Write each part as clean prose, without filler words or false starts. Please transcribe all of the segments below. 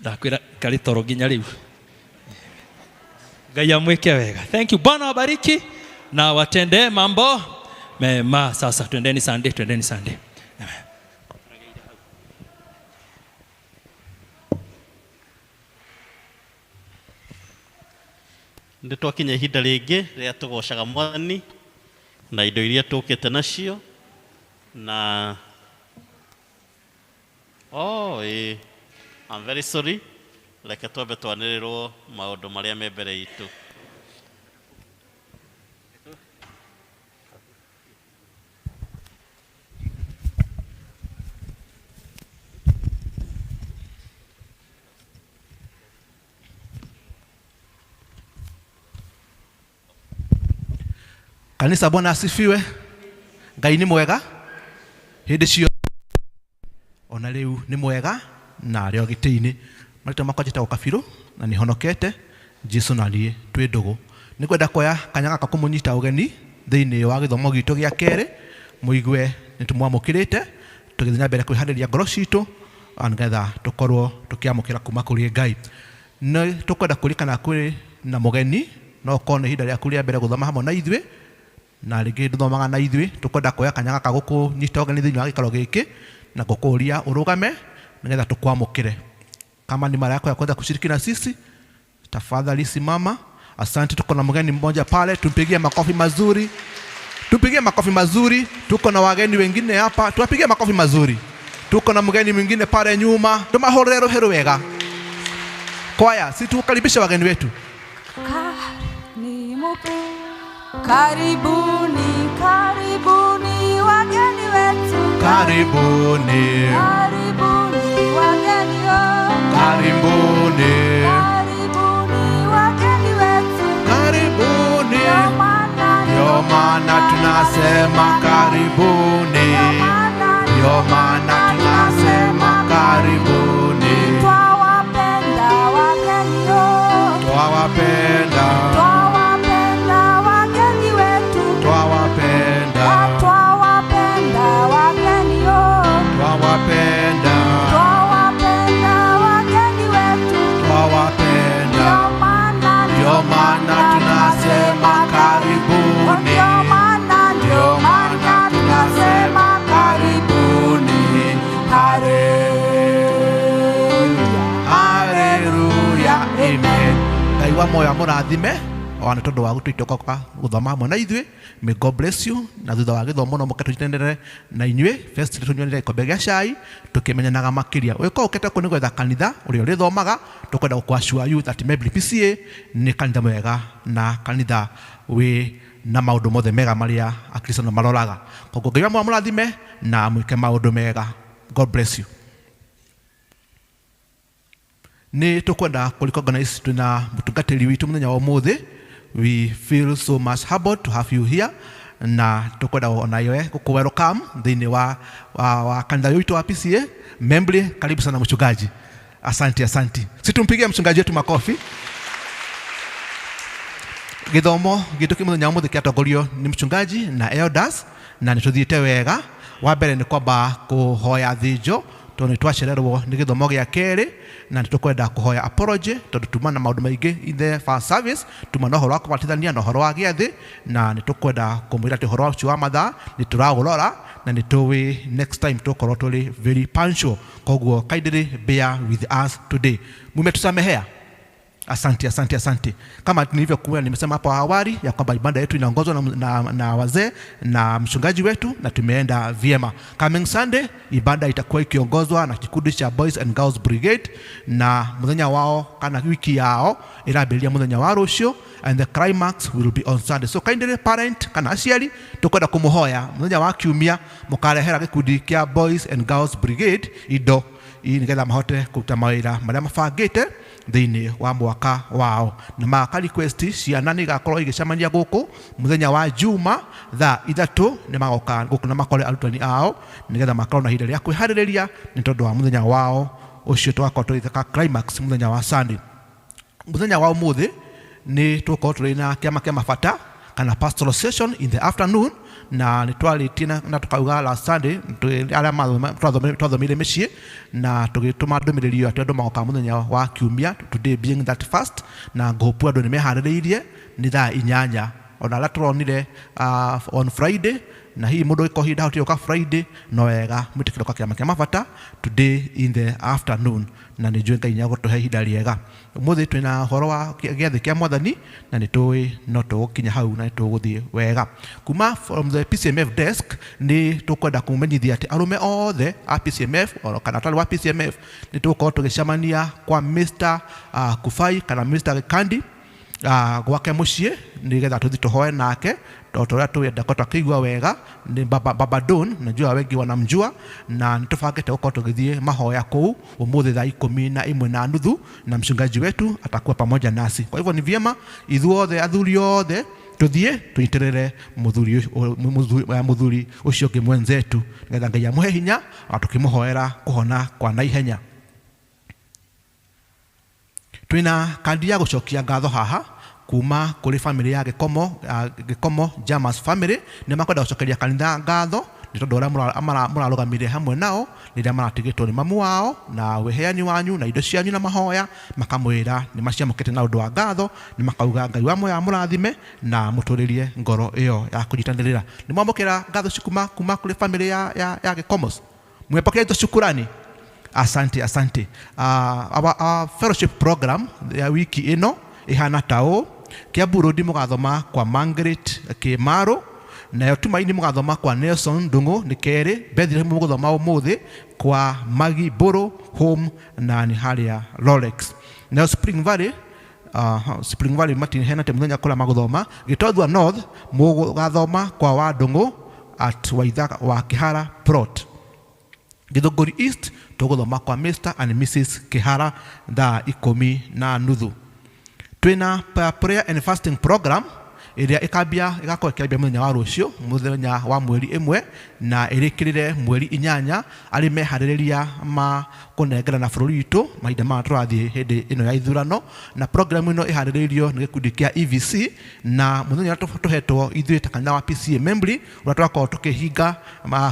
Ndakwĩra karĩ toro nginya rĩu. Ngai amwĩke wega. Thank you. Bwana wabariki na watendee mambo mema. Sasa twendeni Sunday, twendeni Sunday. Amen. Nĩ twakinya ihinda rĩngĩ rĩrĩa tũgocaga Mwathani na indo iria tũkĩte nacio na oh, ĩĩ. I'm very sorry. Reke twambe twanĩrĩrwo maũndũ marĩa me mbere itũ. Kanisa, Bwana asifiwe. Ngai nĩ mwega hĩndĩ ciothe, ona rĩu nĩ mwega na arĩ o gĩtĩ-inĩ. Marĩtwa makwa njĩtagwo Kabirũ na nĩ honokete Jesu na niĩ twĩ ndũgũ. Nĩ ngwenda kuoya kanya gaka kũmũnyita ũgeni thĩinĩ wa gĩthomo gitũ gĩa kerĩ, mũigue nĩ tũmwamũkĩrĩte tũgĩthiĩ na mbere kwĩharĩria ngoro citũ nĩgetha tũkorwo tũkĩamũkĩra kuma kũrĩ Ngai. Nĩ tũkwenda kũria kana kwĩ na mũgeni, no ũkorwo nĩ ihinda rĩaku rĩa mbere gũthoma hamwe na ithuĩ, na rĩngĩ ndũthomaga na ithuĩ, tũkwenda kuoya kanya gaka gũkũnyita ũgeni thĩinĩ wa gĩikaro gĩkĩ na gũkũria ũrũgame nĩgetha tũkwamũkĩre. Kama ni mara yako ya kwanza kushiriki na sisi, tafadhali simama. Asante, tuko na mgeni mmoja pale, tumpigie makofi mazuri. Tupigie makofi mazuri. Tuko na wageni wengine hapa, tuwapigie makofi mazuri. Tuko na mgeni mwingine pale nyuma, tumahorere rũhĩ wega. Kwaya, si tukaribishe wageni wetu. Karibuni, karibuni wageni wetu. Karibuni, Karibuni wageni oh. karibuni, Karibuni wageni wetu. karibuni. Ndio maana Ndio maana tunasema karibuni, ndio maana ndio maana tunasema karibuni. Twawapenda wageni oh. Twawapenda, Twawapenda wageni wetu. twawapenda, Twawapenda wageni oh. twawapenda, Twawapenda wageni wetu. twawapenda. Ndio maana Ndio maana tunasema karibuni, Ndio maana ndio maana tunasema karibuni. Haleluya. Haleluya, amen. Ngai wa moyo amũrathime ona tondũ wa gũtũitũka gũthoma hamwe na ithuĩ. May God bless you. Na thutha wa gĩthomo no mũke tũnyitanĩre na inyuĩ first tũnyuanĩre gĩkombe gĩa cai tũkĩmenyanaga makĩria. Ũngĩkorwo ũkĩte kũ nĩ gwetha kanitha ũrĩa ũrĩthomaga, tũkwenda gũkũ assure you that Membly PCEA nĩ kanitha mwega na kanitha wĩ na maũndũ mothe mega marĩa Akristiano maroraga. Koguo Ngai wa moyo amũrathime na mwĩke maũndũ mega. God bless you. Nĩ tũkwenda kũ recognize twĩna mũtungatĩri witũ mũthenya wa ũmũthĩ. We feel so much humbled to have you here na tũkwenda ona iwe gũkũ welcome thĩinĩ wa kanitha witũ wa PCEA Membly. Karibu sana mchungaji. Asante, asante. Si tumpigie mchungaji wetu makofi. Gĩthomo gitũ kĩa mũthenya wa ũmũthĩ kĩatongorio nĩ mchungaji na elders na nĩ tũthiĩte wega. Wa mbere nĩ kwamba kũhoya thĩnjo tondũ nĩ twacererwo nĩ gĩthomo gĩa kerĩ, na nĩ tũkwenda kũhoya apology tondũ tuma na maũndũ maingĩ in the first service, tuma na ũhoro wa kũbatithania na ũhoro wa gĩathĩ, na nĩ tũkwenda kũmwĩra atĩ ũhoro ũcio wa mathaa nĩ tũraũrora na nĩ tũĩ next time tũgũkorwo tũrĩ very punctual. Koguo kindly bear with us today. Mumetusamehea? Asante, asante, asante. Kama nilivyokuwa nimesema hapo awali ya kwamba ibada yetu inaongozwa na wazee na mchungaji wetu na tumeenda vyema. Coming Sunday ibada itakuwa ikiongozwa na kikundi cha Boys and Girls Brigade na muthenya wao kana wiki yao ĩrambĩrĩria muthenya wa rũciũ and the climax will be on Sunday. So kindly parent kana aciari tukwenda kũmũhoya muthenya wa kiumia mũkarehera gĩkundi kĩa Boys and Girls Brigade indo nĩgetha mahote kũruta mawĩra marĩa mabangĩte thĩinĩ wa mwaka wao. Na maka request ciana nĩ igakorwo igĩcemania gũkũ mũthenya wa Juma thaa 3 nĩ magoka gũkũ na makore arutani ao nĩgetha makorwo na ihinda rĩa kwĩharĩrĩria nĩ tondũ wa mũthenya wao ũcio tũgakorwo tũgĩka climax mũthenya wa Sunday. Mũthenya wa ũmũthĩ nĩ tũgũkorwo tũrĩ na kĩama kĩa mabata Kana pastoral session in the afternoon. Na nĩ twarĩtie na tũkauga last Sunday arĩa twathomire mĩciĩ na tũgĩtũma ndũmĩrĩri ĩyo atĩ andũ magoka mũthenya wa kiumia, today being that first, na ngũhopu andũ nĩ meharĩrĩirie. Nĩ thaa 8 ona arĩa tũronire on Friday, na hihi mũndũ ũgĩkorwo hihi ndahotire gũka Friday, no wega mwĩtĩkĩre gũka kĩama kĩa mabata today in the afternoon. Na nĩ njũĩ Ngai nĩegũtũhe ihinda rĩega. Ũmũthĩ twĩna ũhoro wa gĩathĩ kĩa Mwathani, na nĩ tũĩ no tũgũkinya hau na nĩ tũgũthiĩ wega. Kuma from the PCMF desk, nĩ tũkwenda kũmenyithia atĩ arũme othe a PCMF oro kana atarĩ wa PCMF, nĩ tũgũkorwo tũgĩcemania kwa Mr Kufai kana Mr Gĩkandi gwake mũciĩ, nĩgetha tũthiĩ tũhoe nake o ta ũrĩa tũrenda twakĩigua wega. Nĩ Baba Don, najua wengi wanamjua, na nĩ tũbangĩte gũkorwo tũgĩthiĩ mahoya kũu ũmũthĩ thaa 11:30, na mchungaji wetu atakuwa pamoja nasi. Kwa hivyo ni vyema ithuothe, athuri othe, tũthiĩ tũnyitĩrĩre mũthuri ũcio ũngĩ mwenzetu, nĩgetha Ngai amũhe hinya na tũkĩmũhoera kũhona kwa naihenya. Twĩna kandi ya gũcokia ngatho haha kuma kũrĩ family ya Gĩkomo, Gĩkomo Jamas family. Nĩ makwenda gũcokeria kanitha ngatho nĩ tondũ ũrĩa mũrarũgamire hamwe nao rĩrĩa maratigĩtwo nĩ mamu wao, na wĩheani wanyu na indo cianyu na mahoya, makamwĩra nĩ maciamũkĩte na ũndũ wa ngatho. Nĩ makauga Ngai wa moya mũrathime na mũtũrĩrie ngoro ĩyo ya kũnyitanĩrĩra. Nĩ mwamũkĩra ngatho ci kuma kũrĩ family ya Gĩkomos? Mwepokea hizo shukurani? Asante, asante. Our fellowship program ya wiki ĩno ĩhana ta ũũ: Kiambu Road mũgathoma kwa Margaret Kĩmaro, nayo Tumaini mũgathoma kwa Nelson Ndung'u nĩ kerĩ, Bethlehem mũgũthoma ũmũthĩ kwa Magi Boro Home na nĩ harĩa Rolex, nayo Spring Valley, Spring Valley matiheanĩte mũthenya kũrĩa magũthoma. Gĩtothua North mũgathoma kwa Wandũng'ũ at Waithaka wa Kĩhara plot. Githũngũri East tũgũthoma kwa Mr and Mrs Kĩhara thaa 10:30. Twĩna prayer and fasting program ĩrĩa ĩkambia, ĩgakorwo ĩkĩambia mũthenya wa rũciũ, mũthenya wa mweri 1, na ĩrĩkĩrĩre mweri 8, arĩ meharĩrĩria ma kũnengerana bũrũri witũ mahinda maya tũrathiĩ hĩndĩ ĩno ya ithurano. Na program ĩno ĩharĩrĩirio nĩ gĩkundi kĩa EVC, na mũthenya ũrĩa tũhetwo ithuĩ ta kanitha wa PCEA Membley, ũrĩa tũrakorwo tũkĩhinga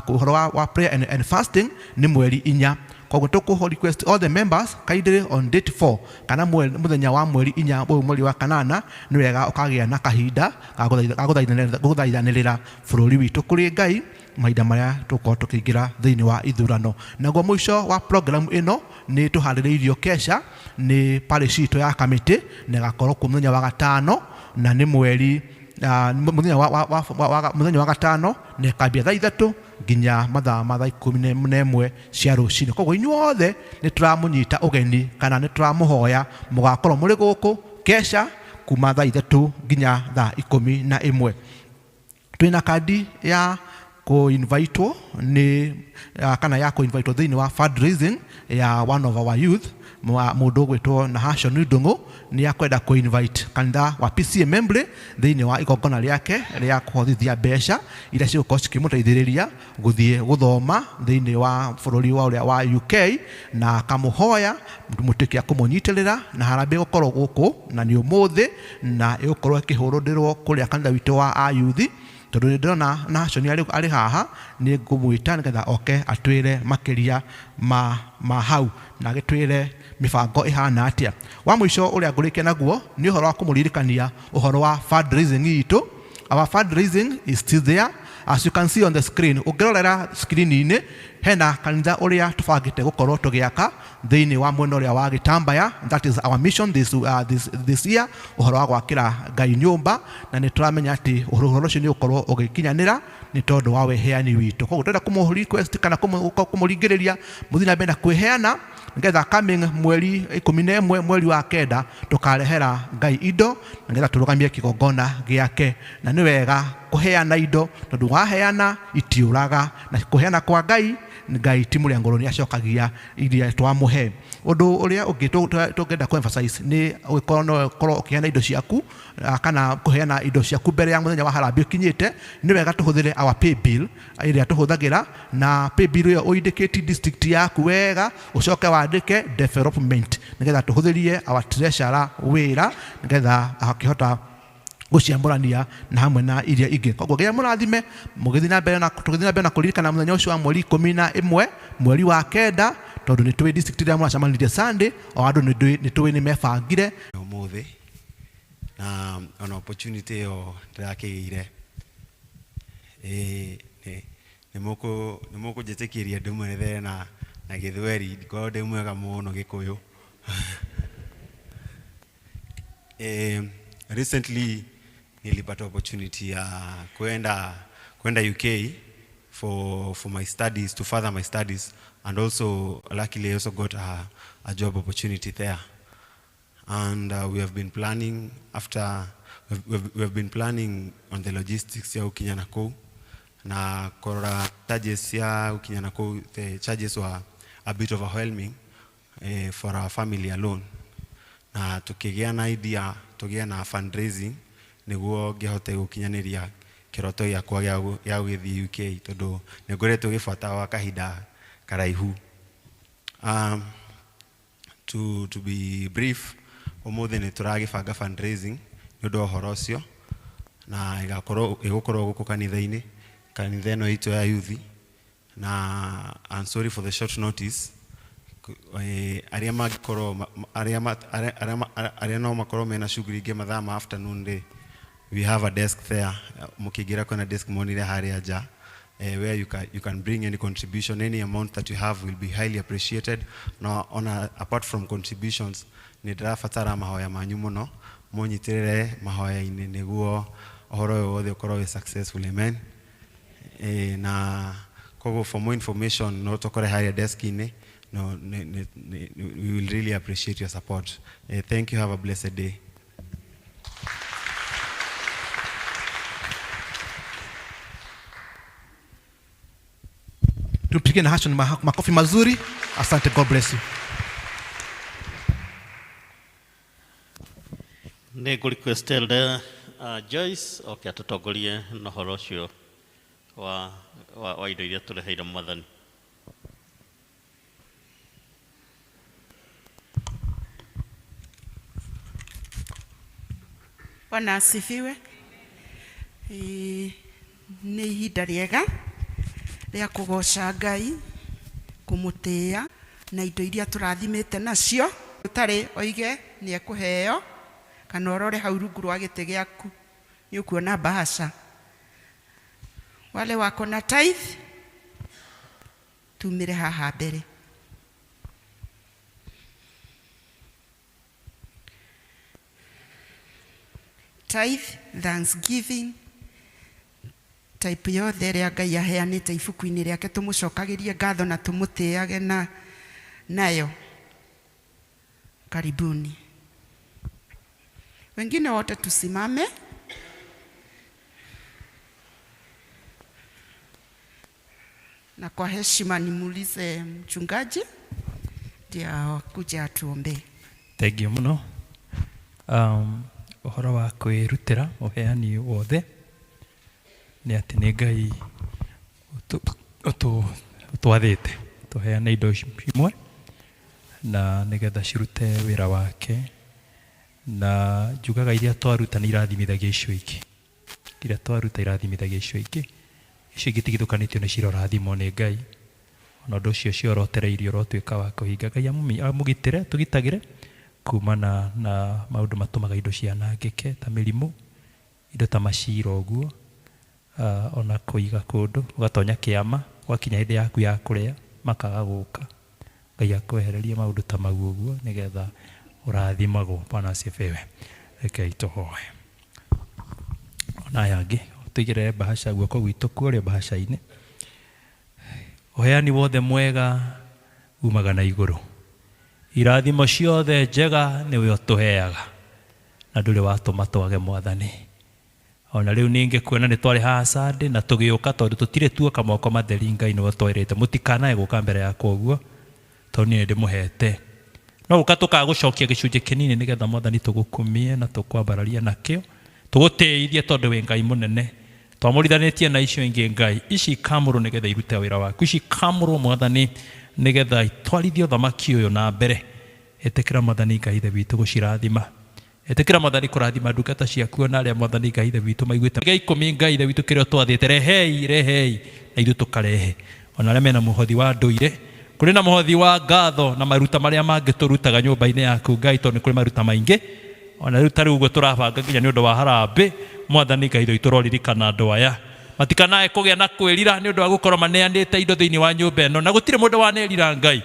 ũhoro wa prayer and fasting nĩ mweri 4. Koguo tũkũ request all the members kindly on date 4 kana mũthenya wa mweri 4 ũyũ, mweri wa kanana, nĩ wega ũkagĩa na kahinda ga gũthaithanĩrĩra bũrũri witũ kũrĩ Ngai mahinda marĩa tũgũkorwo tũkĩingĩra thĩinĩ wa ithurano. Naguo mũico wa program ĩno nĩ tũharĩrĩirio kesha nĩ parish itũ ya Kamĩtĩ, na ĩgakorwo kuo mũthenya wa gatano, na nĩ mweri mũthenya wa gatano, na ĩkambia thaa 3 nginya mathaa ma thaa 11 cia rũcinĩ. Koguo inyuothe nĩ tũramũnyita ũgeni kana nĩ tũramũhoya mũgakorwo mũrĩ gũkũ kesha kuma thaa 3 nginya thaa 11. Twĩna kandi ya kũ-invitwo nĩ kana ya kũ-invitwo thĩinĩ wa fundraising ya one of our youth, mũndũ ũgwĩtwo Nahashon Ndung'u. Nĩ akwenda kũ-invite kanitha wa PCEA Membley thĩinĩ wa igongona rĩake rĩa kũhothithia mbeca iria cigũkorwo cikĩmũteithĩrĩria gũthiĩ gũthoma thĩinĩ wa bũrũri wa ũrĩa wa UK, na akamũhoya mũtuĩke a kũmũnyitĩrĩra. Na harambee gũkorwo gũkũ na nĩ ũmũthĩ, na ĩgũkorwo ĩkĩhũrũndĩrwo kũrĩa kanitha witũ wa ayuthi. Tondũ nĩ ndĩrona Nahashon arĩ haha, nĩ ngũmwĩta nĩgetha oke atwĩre makĩria ma hau na agĩtwĩre mĩbango ĩhana atĩa. Wa mũico ũrĩa ngũrĩkia naguo nĩ ũhoro wa kũmũririkania ũhoro wa fundraising itũ. Our fundraising is still there, as you can see on the screen. Ũngĩrorera screen-inĩ, hena kanitha ũrĩa tũbangĩte gũkorwo tũgĩaka thĩinĩ wa mwena ũrĩa wa Gĩtambaya. That is our mission this year, ũhoro wa gwakĩra Ngai nyũmba, na nĩ tũramenya atĩ ũhoro ũcio nĩ ũgũkorwo ũgĩkinyanĩra nĩ tondũ wa weheani witũ. Koguo tũrenda kũmũ request kana kũmũringĩrĩria mũthiĩ na mbere na kwĩheana, nĩgetha coming mweri 11 mweri wa kenda tũkarehera Ngai indo, nĩgetha tũrũgamie kĩgongona gĩake. Na nĩ wega kũheana indo, tondũ waheana itiũraga, na kũheana kwa Ngai, Ngai ti mũrĩa ngũrũ, nĩ acokagia iria twamũhe. Ũndũ ũrĩa ũngĩ tũngĩenda kũ emphasize nĩ ũgĩkorwo no ũkorwo ũkĩheana indo ciaku, kana kũheana indo ciaku mbere ya mũthenya wa harambee ũkinyĩte, nĩ wega tũhũthĩre our pay bill ĩrĩa tũhũthagĩra, na pay bill ĩyo ũindicate district yaku wega, ũcoke wandĩke development, nĩgetha tũhũthĩrie our treasurer wĩra, nĩgetha akĩhota Gũciamũrania na hamwe na iria ingĩ. Koguo ngai amũrathime mũgĩthiĩ na mbere na tũgĩthiĩ na mbere na kũririkana mũthenya ũcio wa mweri 11 mweri wa 9, tondũ nĩ tũĩ district ĩrĩa mũracemanirie Sunday, o andũ nĩ tũĩ nĩ mebangire. Ũmũthĩ na ona opportunity ĩyo ndĩrakĩgĩire, ĩĩ, nĩ mũkũnjĩtĩkĩria ndĩmwerethere na Gĩthweri, ndikoragwo ndĩ mwega mũno Gĩkũyũ. Recently nilipata opportunity ya kwenda UK for my studies, to further my studies, and also luckily I also got a job opportunity there. And we have been planning after we have been planning on the logistics ya ukinya na kũu na kũrora charges ya ukinya na kũu. The charges were a bit overwhelming for our family alone, na tukĩgĩa na idea tũgĩe na fundraising nĩguo ngĩhote gũkinyanĩria kĩroto gĩakwa gĩa gũgĩthiĩ UK, tondũ nĩ ngoretwo gĩbata wa kahinda karaihu. To be brief, ũmũthĩ nĩ tũragĩbanga fundraising nĩ ũndũ wa ũhoro ũcio, na ĩgakorwo ĩgũkorwo gũkũ kanitha-inĩ, kanitha ĩno itũ ya youth. Na I'm sorry for the short notice. Arĩa mangĩkorwo arĩa no makorwo mena shughuli ingĩ mathaa ma afternoon rĩ, we have a desk there. Mũkĩingĩra kwĩna desk monire harĩa nja, where you can bring any contribution. Any amount that you have will be highly appreciated. Na ona apart from contributions, nĩ ndĩrabatara mahoya manyu mũno, mũnyitĩrĩre mahoya-inĩ nĩguo ũhoro ũyũ wothe ũkorwo wĩ successful. Amen. Na koguo for more information no tũkore harĩa desk-inĩ. No, we will really appreciate your support. Thank you. Have a blessed day. Tupige na Hashon makofi mazuri. Asante, God bless you. Nĩ ngũ request Elder Joyce oke atũtongorie na ũhoro ũcio wa indo iria tũreheire Mwathani. Bwana asifiwe. Ĩĩ, nĩ ihinda rĩega rĩa kũgoca Ngai, kũmũtĩĩa na indo iria tũrathimĩte nacio. Ũtarĩ oige nĩ ekũheo, kana ũrore hau rungu rwa gĩtĩ gĩaku nĩ ũkuona bahasha. Wale wako na tithe tumire haha mbere. Tithe, thanksgiving, type yothe ĩrĩa Ngai aheanĩte ibuku-inĩ rĩake, tũmũcokagĩrie ngatho na tũmũtĩage na nayo. Karibuni. Wengine wote tusimame. Na kwa heshima nimuulize mchungaji ndiye akuja atuombee. Thengiũ mũno. Ũhoro wa kwĩrutĩra ũheani wothe nĩ atĩ nĩ Ngai ũtwathĩte tũheane indo imwe na nĩgetha cirute wĩra wake, na njugaga iria twaruta nĩ irathimithagia icio ingĩ, iria twaruta irathimithagia icio ingĩ, icio ingĩ tigithũkanĩtio nĩ cirorathimwo nĩ Ngai. Ona ũndũ ũcio ciorotereirio ũrotuĩka wa kũhinga. Ngai amũgitĩre, tũgitagĩre kumana na maũndũ matũmaga indo cianangĩke ta mĩrimũ, indo ta macira ũguo, ona kũiga kũndũ ũgatonya kĩama, gwakinya hĩndĩ yaku ya kũrĩa makaga gũka. Ngai akwehererie maũndũ ta mau ũguo nĩgetha ũrathimagwo. Bwana asifiwe. Rekei tũhoe. Ona aya angĩ tũigĩrĩre bahasha guoko gwitũ kũrĩa bahasha-inĩ. Ũheani wothe mwega umaga na igũrũ, irathimo ciothe njega nĩwe ũtũheaga, na ndũrĩ watũma twage Mwathani. Ona rĩu ningĩ kuona nĩ twarĩ haha Sunday na tũgĩũka, tondũ tũtirĩ tuoka moko matheri, Ngai nĩwe ũtwĩrĩte mũtikanae gũka mbere yakwa ũguo, tondũ niĩ nĩndĩmũhete. No gũka tũkagũcokia gĩcunjĩ kĩnini nĩgetha Mwathani tũgũkumie na tũkwambararie nakĩo, tũgũtĩithie tondũ wĩ Ngai mũnene. Twamũrithanĩtie na icio ingĩ Ngai, ici ikamũrwo nĩgetha irute wĩra waku, ici ikamũrwo Mwathani nĩgetha itwarithie ũthamaki ũyũ na mbere. Ĩtĩkĩra Mwathani Ngai Ithe witũ gũcirathima. Ĩtĩkĩra Mwathani kũrathima ndungata ciaku ona arĩa Mwathani Ngai Ithe witũ maiguĩte gĩa ikũmi Ngai Ithe witũ kĩrĩa ũtwathĩte, rehei rehei na ithuĩ tũkarehe. Ona arĩa mena mũhothi wa ndũire, kũrĩ na mũhothi wa ngatho na maruta marĩa mangĩ tũrutaga nyũmba-inĩ yaku Ngai, tondũ nĩ kũrĩ maruta maingĩ. Ona rĩu ta rĩu ũguo tũrabanga nginya nĩ ũndũ wa harambĩ, Mwathani Ngai Ithe witũ ũroririkana andũ aya matikanae kũgĩa na kwĩrira nĩ ũndũ wa gũkorwo maneanĩte indo thĩinĩ wa nyũmba ĩno, na gũtirĩ mũndũ wanerira Ngai.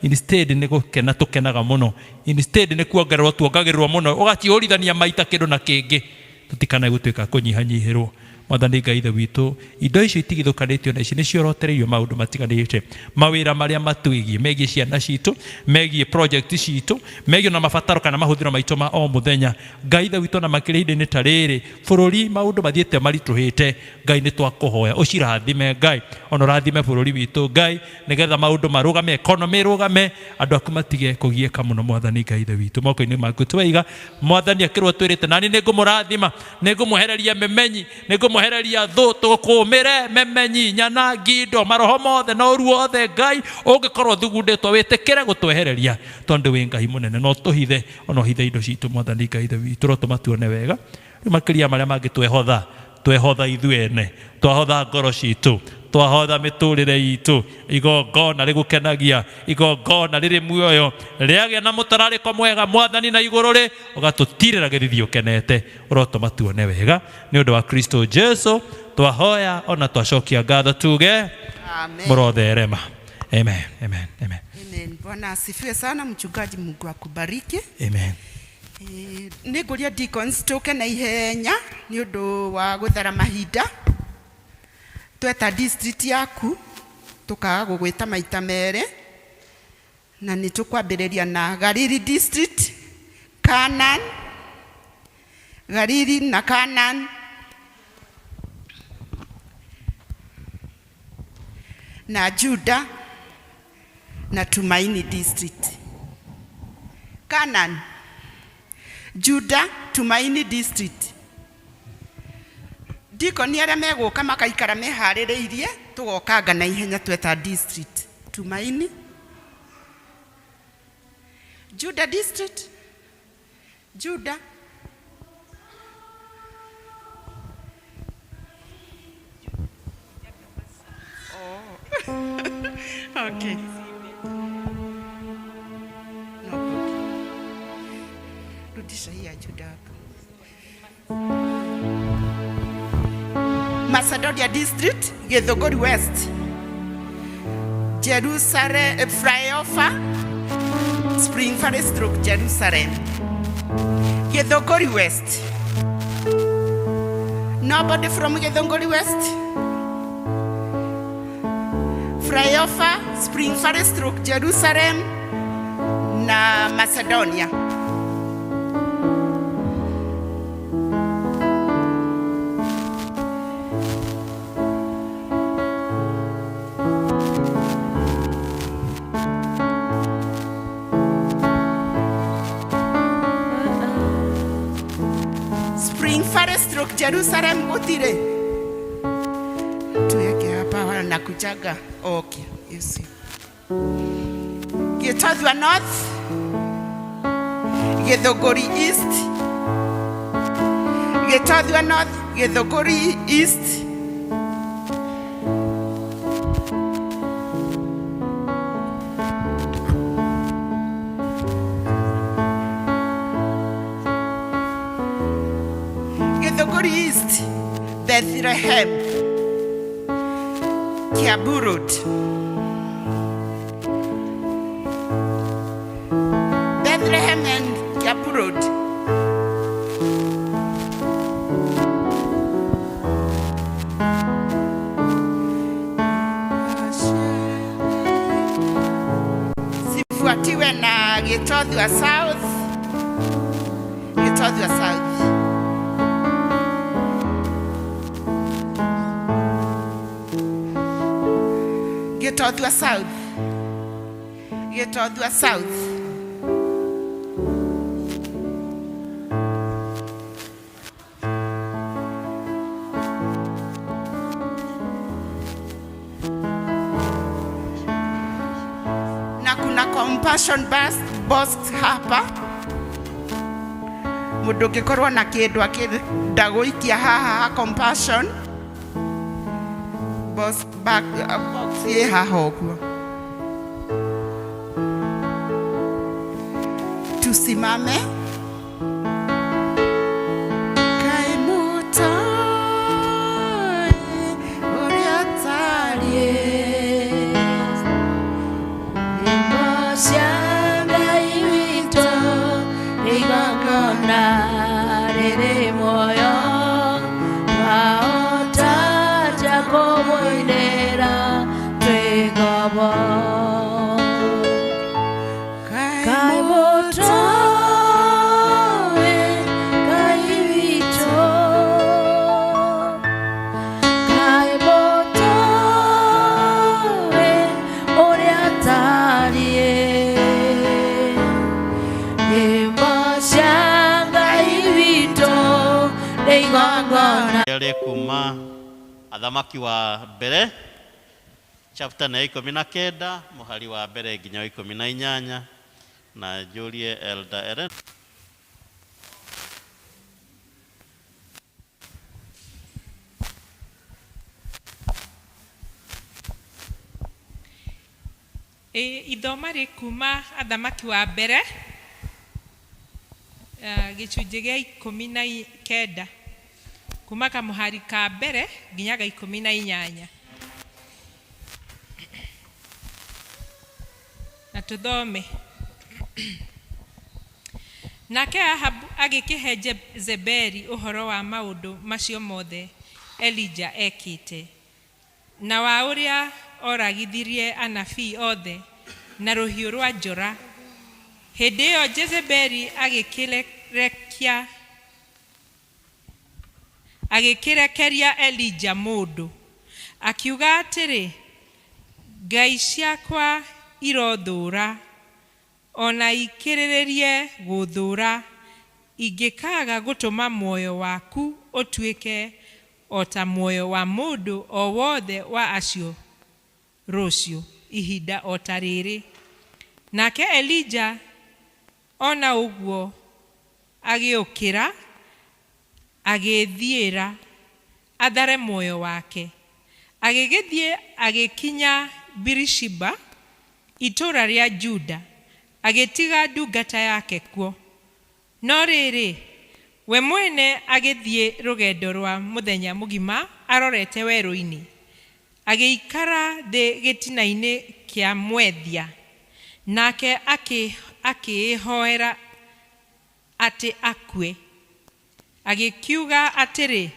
Instead nĩ gũkena tũkenaga mũno, instead nĩ kuongererwo tuongagĩrĩrwo mũno, ũgaciũrithania maita kĩndũ na kĩngĩ, tũtikanae gũtuĩka kũnyihanyihĩrwo. Mwathani Ngai Ithe witũ, indo icio itigithũkanĩtio na ici nĩ ciorotereirio maũndũ matiganĩte, mawĩra marĩa matwĩgiĩ, megiĩ ciana citũ, megiĩ project citũ, megiĩ na mabataro kana mahũthĩro maitũ ma o mũthenya. Ngai Ithe witũ, na makĩria ihinda-inĩ ta rĩrĩ bũrũri maũndũ mathiĩte maritũhĩte, Ngai nĩ twakũhoya ũcirathime Ngai, ona ũrathime bũrũri witũ Ngai, nĩgetha maũndũ marũgame, economy ĩrũgame, andũ aku matige kũgiĩka mũno. Mwathani Ngai Ithe witũ, moko-inĩ maku twaiga. Mwathani akĩrwo twĩrĩte nani nĩ ngũmũrathima, nĩ ngũmwehereria memenyi, nĩ ngũmwehereria thũ, tũkũmĩre memenyi, nyanangi indo, maroho mothe na ũru wothe Ngai ũngĩkorwo thugundĩtwo wĩtĩkĩre gũtwehereria, tondũ wĩ Ngai mũnene, no tũhithe ona ũhithe indo citũ. Mwathani Ngai Ithe witũ, rotũma tuone wega. Rĩu makĩria marĩa mangĩ twehotha, twehotha ithuĩ ene, twahotha ngoro citũ, twahotha mĩtũrĩre itũ, igongona rĩgũkenagia, igongona rĩrĩ muoyo, rĩagĩa na mũtararĩko mwega Mwathani na igũrũ rĩ, ũgatũtirĩra gĩthithi ũkenete, ũrotũma tuone wega. Nĩ ũndũ wa Kristo Jesu twahoya ona twacokia ngatho, tuge Amen. mũrotherema. Amen, amen, amen. Amen. Bwana asifiwe sana mchungaji, Mungu akubariki. Amen. Nĩ ngũria deacons tũke na ihenya nĩ ũndũ wa gũthara mahinda. Tweta district yaku tũkaga gũgwĩta maita merĩ, na nĩ tũkwambĩrĩria na Gariri district, Canaan, Gariri na Canaan, na Juda na Tumaini district. Canaan, Juda, Tumaini district. Deacon arĩa megũka makaikara meharĩrĩirie, tũgokanga na ihenya tweta district. Tumaini, Juda district, Juda. Oh. Okay. No problem. Rudisha hii ya Juda hapo. Macedonia district, Githunguri West, Jerusalem, Flyover, Spring Valley stroke Jerusalem, Githunguri West. Nobody from Githunguri West? Flyover, Spring Valley stroke Jerusalem na Macedonia. Spring Valley stroke Jerusalem gutire. Tuweke hapa wanakujaga. Okay, you see. Gitothua North, Githunguri East, Gitothua North, Githunguri East. Githunguri East, Bethlehem, Kiambu Road. Bethlehem and Kiambu Road. Sifuatiwe na Gitothua South, Gitothua South. Gitothua South, Gitothua South. Na kuna Compassion Bus box hapa. Mũndũ ũngĩkorwo na kĩndũ akĩenda gũikia haha ha Compassion box, back, box ĩ haha ũguo. Tusimame. Kaĩ mũtoĩ ũrĩa atariĩ. Nyĩmbo cia Ngai witũ nĩ igongona rĩrĩ muoyo, twahota atĩa kũmũinĩra twĩ ngombo? Kaĩ mũtoĩ Ngai witũ, kaĩ mũtoĩ ũrĩa atariĩ. Nyĩmbo cia Ngai witũ nĩ igongona Rĩ kuma Athamaki wa Mbere chapter nĩ ya 19, mũhari wa mbere nginya wa 18, na njũrie Elder Eren. Ĩ ithoma rĩ kuma Athamaki wa Mbere, gĩcunjĩ gĩa 19, kuma kamũhari ka mbere nginya ga 18, na tũthome. Nake Ahabu agĩkĩhe Jezebeli ũhoro wa maũndũ macio mothe Elija ekĩte, na wa ũrĩa oragithirie anabii othe na rũhiũ rwa njora. Hĩndĩ ĩyo Jezebeli agĩkĩrekeria Elija mũndũ, akiuga atĩrĩ, Ngai ciakwa irothũũra, ona ikĩrĩrĩrie gũthũũra, ingĩkaaga gũtũma muoyo waku ũtuĩke o ta muoyo wa mũndũ o wothe wa acio rũciũ ihinda o ta rĩrĩ. Nake Elija ona ũguo agĩũkĩra, agĩĩthiĩra athare muoyo wake, agĩgĩthiĩ agĩkinya Birishiba, itũũra rĩa Juda, agĩtiga ndungata yake kuo. No rĩrĩ, we mwene agĩthiĩ rũgendo rwa mũthenya mũgima arorete werũ-inĩ, agĩikara thĩ gĩtina-inĩ kĩa mwethia, nake akĩĩhoera atĩ akue. Agĩkiuga atĩrĩ,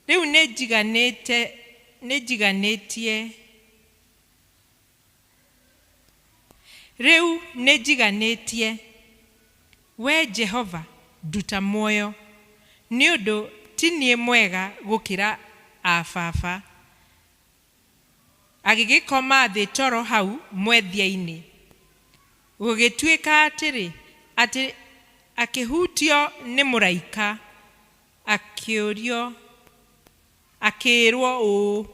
rĩu nĩnjiganĩtie, rĩu nĩnjiganĩtie, we Jehova, nduta muoyo, nĩ ũndũ ti niĩ mwega gũkĩra a baba. Agĩgĩkoma thĩ toro hau mwethia-inĩ. Gũgĩtuĩka atĩrĩ, atĩ akĩhutio nĩ mũraika, akĩũrio, akĩĩrwo ũũ,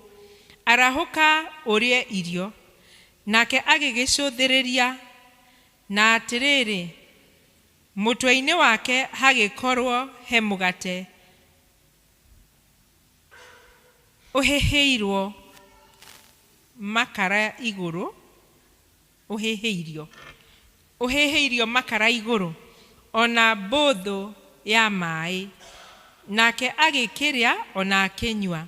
arahũka ũrĩe irio. Nake agĩgĩcũthĩrĩria, na atĩrĩrĩ, mũtwe-inĩ wake hagĩkorwo he mũgate ũhĩhĩirwo makara igũrũ, ũhĩhĩirio makara igũrũ, ona mbũthũ ya maĩ. Nake agĩkĩrĩa ona akĩnyua,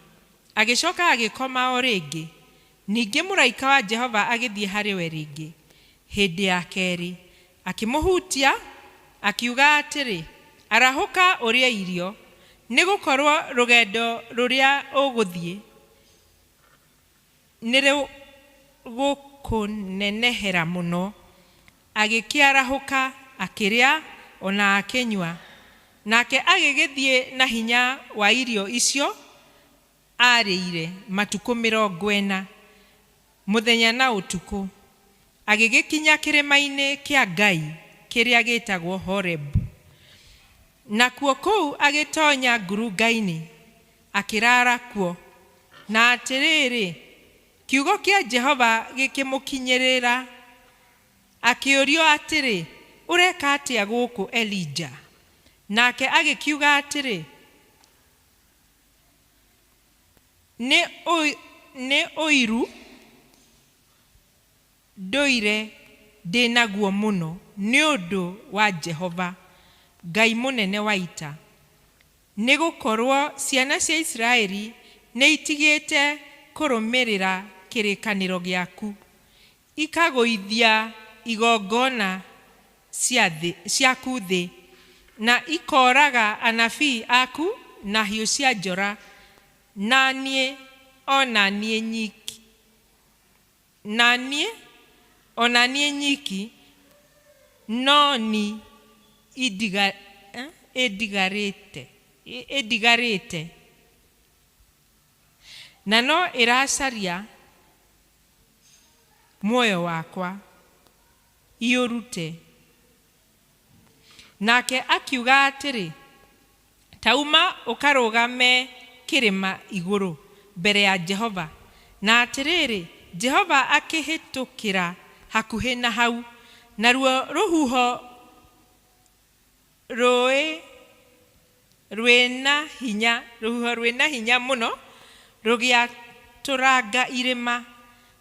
agĩcoka agĩkoma o rĩngĩ. Ningĩ mũraika wa Jehova agĩthiĩ harĩ we rĩngĩ hĩndĩ ya kerĩ, akĩmũhutia, akiuga atĩrĩ, arahũka ũrĩe irio, nĩ gũkorwo rũgendo rũrĩa ũgũthiĩ nĩ rũgũkũnenehera mũno. Agĩkĩarahũka, akĩrĩa ona akĩnyua. Nake agĩgĩthiĩ na hinya wa irio icio arĩire matukũ 40, mũthenya na ũtukũ. Agĩgĩkinya kĩrĩma-inĩ kĩa Ngai kĩrĩa gĩtagwo Horebu. Nakuo kũu agĩtonya ngurunga-inĩ, akĩrara kuo. Na atĩrĩrĩ, kiugo kĩa Jehova gĩkĩmũkinyĩrĩra, akĩũrio atĩrĩ, ũreka atĩa gũkũ Elija? Nake agĩkiuga atĩrĩ, nĩ ũiru ndũire ndĩ naguo mũno nĩ ũndũ wa Jehova Ngai mũnene wa ita, nĩ gũkorwo ciana cia Isiraeli nĩ itigĩte kũrũmĩrĩra kĩrĩkanĩro gĩaku, ikagũithia igongona ciaku thĩ, na ikooraga anabii aku na hiũ cia njora, na niĩ o na niĩ nyiki, na niĩ o na niĩ nyiki no ni ĩndigarĩte, na no ĩracaria muoyo wakwa ĩũrute. Nake akiuga atĩrĩ, tauma ũkarũgame kĩrĩma igũrũ mbere ya Jehova. Na atĩrĩrĩ, Jehova akĩhĩtũkĩra hakuhĩ na hau, naruo rũhuho rũĩ rwĩna hinya, rũhuho rwĩna hinya mũno rũgĩatũranga irĩma,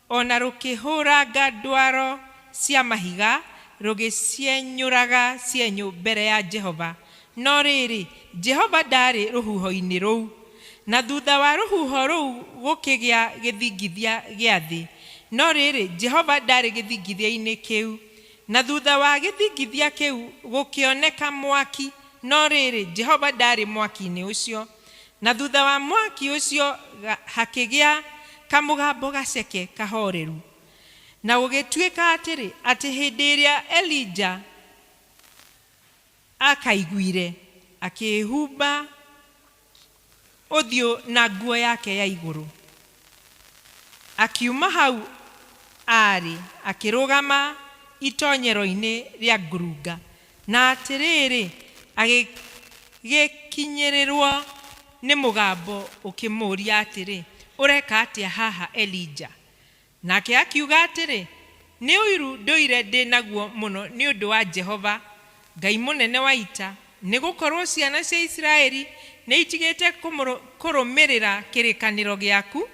ona rũkĩhũranga ndwaro cia mahiga, rũgĩcienyũraga cienyũ mbere ya Jehova. No rĩrĩ, Jehova ndaarĩ rũhuho-inĩ rũu. Na thutha wa rũhuho rũu gũkĩgĩa gĩthingithia gĩa thĩ. No rĩrĩ, Jehova ndaarĩ gĩthingithia-inĩ kĩu. Na thutha wa gĩthingithia kĩu gũkĩoneka mwaki. No rĩrĩ, Jehova ndaarĩ mwaki-inĩ ũcio. Na thutha wa mwaki ũcio hakĩgĩa kamũgambo gaceke kahoreru. Na gũgĩtuĩka atĩrĩ, atĩ hĩndĩ ĩrĩa Elija akaiguire, akĩĩhumba ũthiũ na nguo yake ya igũrũ, akiuma hau aarĩ, akĩrũgama itonyero-inĩ rĩa ngurunga. Na atĩrĩrĩ, agĩgĩkinyĩrĩrwo nĩ mũgambo ũkĩmũũria atĩrĩ, ũreka atĩa haha Elija? Nake akiuga atĩrĩ, nĩ ũiru ndũire ndĩ naguo mũno nĩ ũndũ wa Jehova Ngai mũnene wa ita, nĩ gũkorwo ciana cia Isiraeli nĩ itigĩte kũrũmĩrĩra kĩrĩkanĩro gĩaku,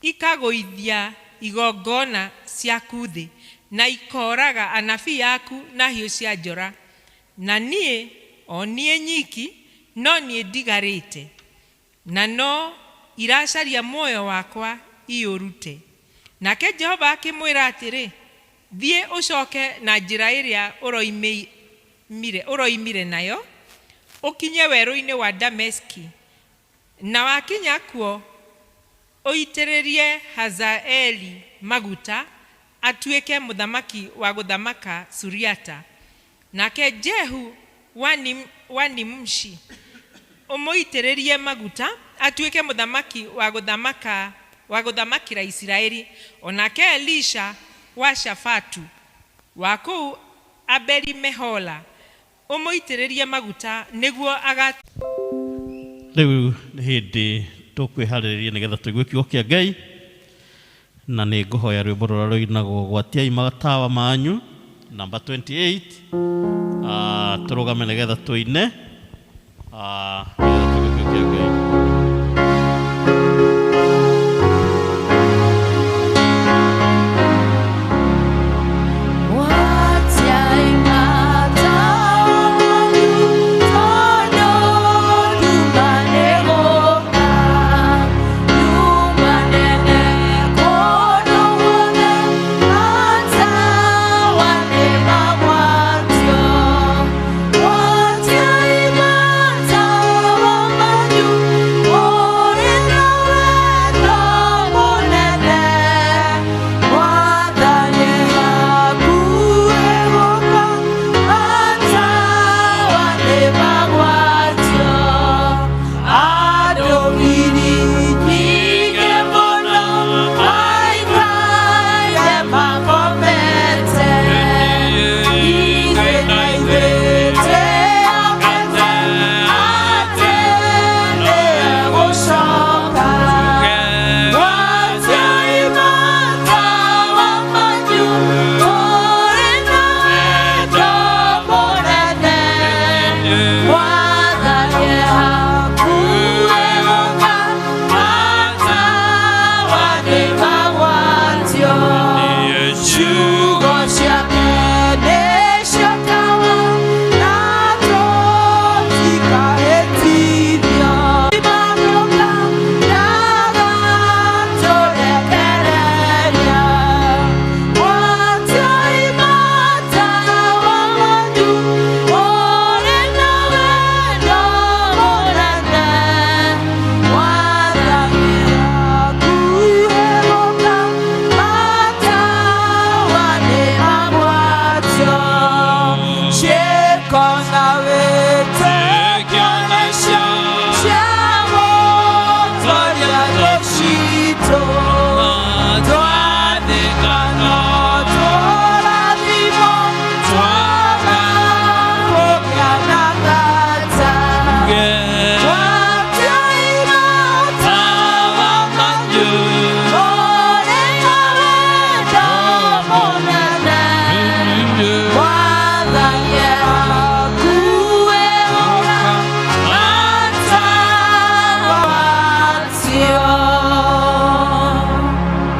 ikagũithia igongona ciaku thĩ, na ikooraga anabii aku na hiũ cia njora. Na niĩ, o niĩ nyiki, no niĩ ndigarĩte, na no iracaria muoyo wakwa ĩũrute. Nake Jehova akĩmwĩra atĩrĩ, thiĩ ũcoke na njĩra ĩrĩa ũroimire nayo, ũkinye werũ-inĩ wa Dameski, na wakinya kuo ũitĩrĩrie Hazaeli maguta atuĩke mũthamaki wa gũthamaka Suriata. Nake Jehu wa Nimshi ũmũitĩrĩrie maguta atuĩke mũthamaki wa gũthamakĩra Isiraeli. O nake Elisha wa Shafatu wa kũu Abeli Mehola ũmũitĩrĩrie maguta nĩguo aga. Rĩu nĩ hĩndĩ tũkwĩharĩrĩria nĩgetha tũigue kiugo kĩa Ngai, na nĩ ngũhoya rwĩmbo rũrĩa rũinagwo gwatiai matawa manyu namba 28, tũrũgame nĩgetha tũine, nĩgetha tũigue kiugo kĩa Ngai. What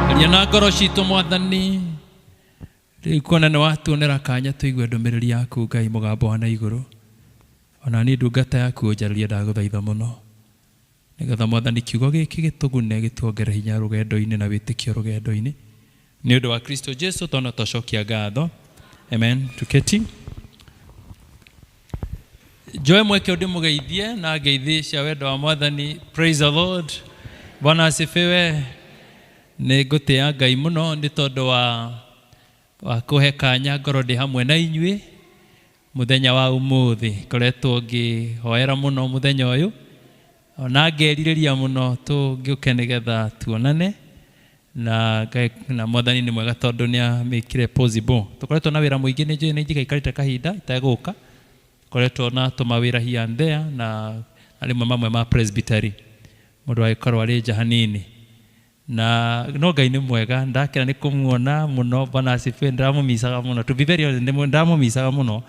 Aria na ngoro citũ Mwathani, rĩu kuona nĩ watuonera kanya tũigue ndũmĩrĩri yaku Ngai mũgambo wa na igũrũ. Ona niĩ ndungata yaku ũnjarĩrie ndagũthaitha mũno, nĩgetha Mwathani kiugo gĩkĩ gĩtũgune gĩtuongere hinya rũgendo-inĩ na wĩtĩkio rũgendo-inĩ, nĩ ũndũ wa Kristo Jesu twana twacokia ngatho. Amen. Tuketi njoe mweke ndĩmũgeithie na ngeithi cia wendo wa Mwathani. Praise the Lord. Bwana asifiwe. Nĩ ngũtĩa Ngai mũno nĩ tondũ wa kũhe kanya ngorwo ndĩ hamwe na inyuĩ mũthenya wa ũmũthĩ. Ngoretwo ngĩhoera mũno mũthenya ũyũ, ona ngerirĩria mũno tũngĩũke nĩgetha tuonane na na Mwathani nĩ mwega tondũ nĩ amĩkire possible. Tũkoretwo na wĩra mũingĩ, nĩ njũĩ nĩ njigaikarĩte kahinda itegũka, koretwo na tũmawĩra here and there na rĩmwe mamwe ma presbytery mũndũ agĩkorwo arĩ nja hanini, na no Ngai nĩ mwega. Ndakena nĩ kũmuona mũno. Bwana asifiwe. Ndĩramũmicaga mũno, to be very honest, ndĩramũmicaga mũno.